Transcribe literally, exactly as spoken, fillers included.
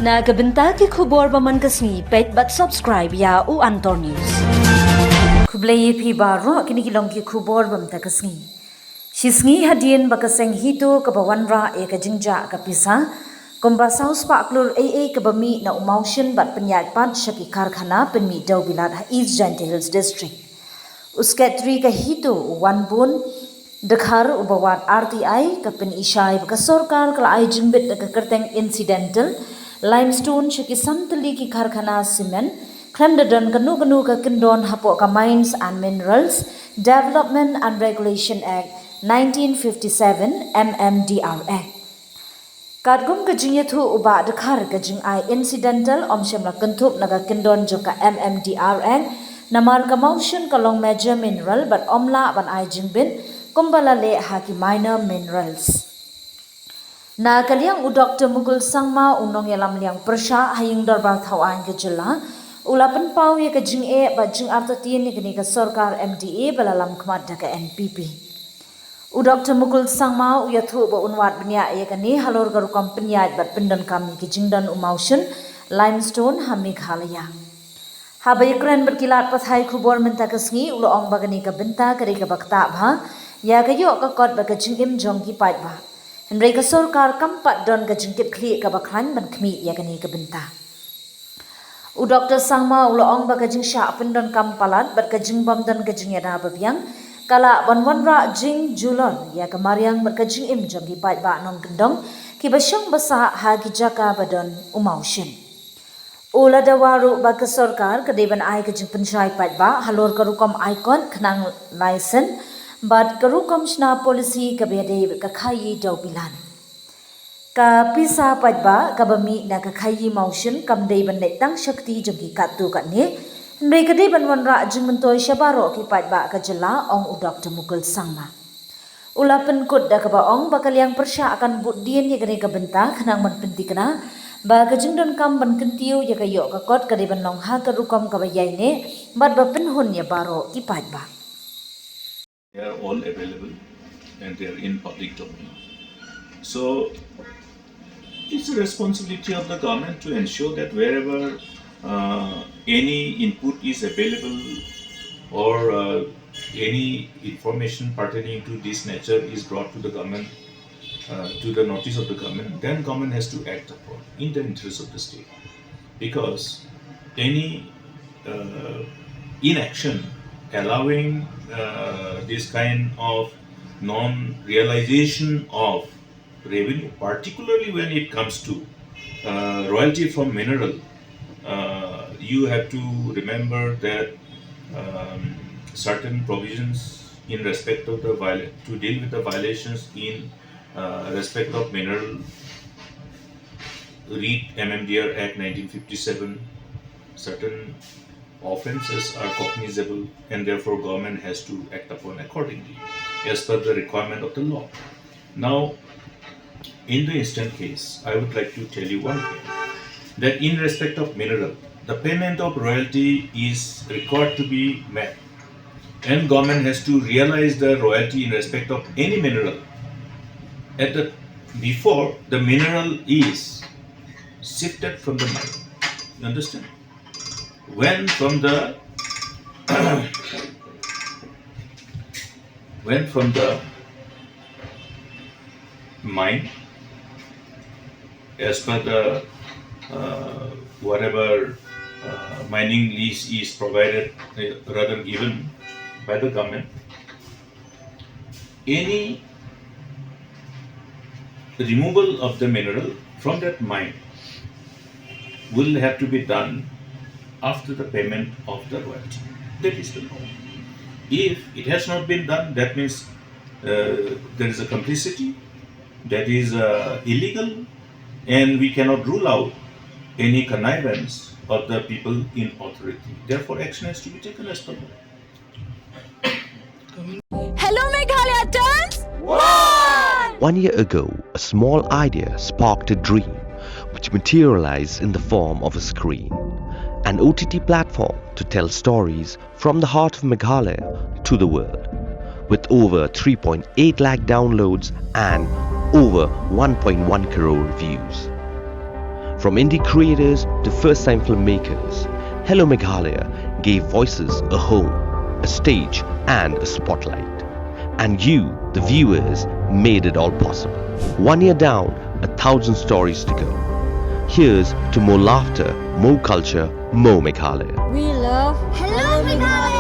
Na ka bynta ki khubor ba man ka sngi, peit bad subscribe ïa u Antor News. Khublei ïa phi baroh, kine ki long ki khubor ba mynta ka sngi. Shi sngi hadien ba ka seng HITO kaba wanrah ïa ka jingjah ka pisa kumba saw spah klur eiei kaba mih na u Mawshin bad pynïaid pat sha ki karkhana pynmih dewbilat ha East Jaintia Hills District. U Secretary ka HITO u Wanbun Dkhar uba wad RTI ka pynishai ba ka sorkar ka la ai jingbit da ka kyrteng incidental limestone sha ki san tylli ki karkhana cement khlem da don kano kano ka kyndon hapoh ka Mines and Minerals Development and Regulation Act nineteen fifty-seven MMDR Act. Katkum ka jingïathuh u Bah Dkhar, ka jingai incidental ym shym la kynthup na ka kyndon jong ka MMDR Act, namar ka Mawshin ka long major mineral bad ym lah ban ai jingbit kumba la leh ha ki minor minerals. Na ka liang u Doktor Mukul Sangma, u nongïalam liang pyrshah ha ïing dorbar thaw aiñ ka jylla, u la pynpaw ïa ka jingeh bad jingartatien ïa kane ka sorkar MDA ba la lam khmat da ka NPP. U Doktor Mukul Sangma u ïathuh ba un wad bniah ïa kane halor ka rukom pynïaid bad pyndonkam ïa ki jingdon u Mawshin limestone ha Meghalaya. Haba ïakren bad ki lad pathai khubor mynta ka sngi, u la ong ba kane ka bynta ka dei kaba ktah bha ïa ka ïoh ka kot bad ka jingim jong ki paidbah. Hynrei ka sorkar kam pat don ka jingkitkhlieh kaba khlaiñ ban khmih ïa kane ka bynta. U Doktor Sangma u la ong ba ka jingshah pyndonkam palat bad ka jingbym don ka jingïada ba biang ka lah ban wanrah jingjulor ïa ka mariang bad ka jingim jong ki paidbah nongkyndong kiba shong ba sah ha ki jaka ba don u Mawshin. U la dawa ruh ba ka sorkar ka dei ban ai ka jingpynshai paidbah halor ka rukom ai kot khnang laisen bad ka rukom shna policy kaba ïadei bad ka khaii dewbilat. Ka pisa paidbah kaba mih na ka khaii Mawshin kam dei ban leit tang sha kti jong ki katto katne, hynrei ka dei ban wanrah jingmyntoi sha baroh ki paidbah ka jylla, ong u Doktor Mukul Sangma. U la pynkut da kaba ong ba ka liang pyrshah kan bud dien ïa kane ka bynta khnang ban pynthikna ba ka jingdonkam ban kyntiew ïa ka ïoh ka kot ka dei ban long ha ka rukom kaba ïaineh bad ba pynhun ïa baroh ki paidbah. They are all available and they are in public domain. So it's the responsibility of the government to ensure that wherever uh, any input is available or uh, any information pertaining to this nature is brought to the government, uh, to the notice of the government, then government has to act upon in the interest of the state. Because any uh, inaction allowing uh, this kind of non-realization of revenue, particularly when it comes to uh, royalty from mineral, uh, you have to remember that um, certain provisions in respect of the viola- to deal with the violations in uh, respect of mineral, read M M D R Act nineteen fifty-seven, certain offences are cognizable and therefore government has to act upon accordingly as per the requirement of the law. Now, in the instant case, I would like to tell you one thing, that in respect of mineral, the payment of royalty is required to be made, and government has to realize the royalty in respect of any mineral at the before the mineral is shifted from the mine. You understand? When from the when from the mine, as per the uh, whatever uh, mining lease is provided, uh, rather given by the government, any removal of the mineral from that mine will have to be done after the payment of the royalty. That is the law. If it has not been done, that means uh, there is a complicity, that is uh, illegal, and we cannot rule out any connivance of the people in authority. Therefore, action has to be taken as per law. Hello Meghalaya turns one! One year ago, a small idea sparked a dream which materialized in the form of a screen, an O T T platform to tell stories from the heart of Meghalaya to the world, with over three point eight lakh downloads and over one point one crore views. From indie creators to first time filmmakers, Hello Meghalaya gave voices a home, a stage, and a spotlight. And you, the viewers, made it all possible. One year down, a thousand stories to go. Here's to more laughter, more culture, more Meghalaya. We love Hello Meghalaya.